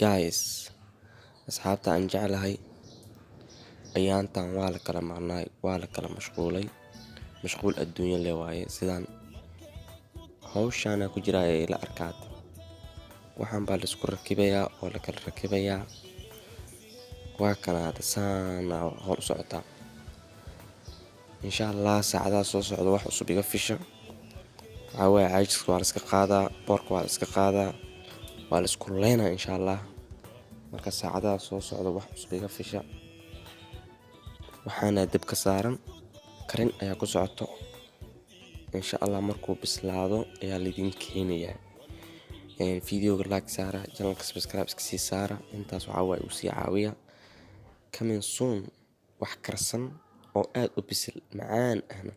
Guys, asxaabta aan jeclahay, ayaantan waa la kala maqnaay, waa la kala mashquulay. Mashquul adduunyo le waaye. Sidaan hawshaana ku jira ayay ila arkaad. Waxaan baa laisku rakibayaa oo la kala rakibayaa. Waa kana hada saana howl u socotaa. Insha Allah saacadaha soo socda wax cusub iga fisha. Waxaa waaye, caajiska waa la iska qaadaa, boorka waa la iska qaadaa, waa la isku leynaa insha Allah. Marka saacadaha soo socda wax cusub iga fisha. Waxaana dabka saaran, karin ayaa ku socoto. Insha Allah markuu bislaado ayaa laidin keenayaa. Videoga like saara, channelka subscribe iska sii saara. Intaas waxaa waaye uu sii caawiya. Coming soon, wax karsan oo aad u bisil, macaan ahna.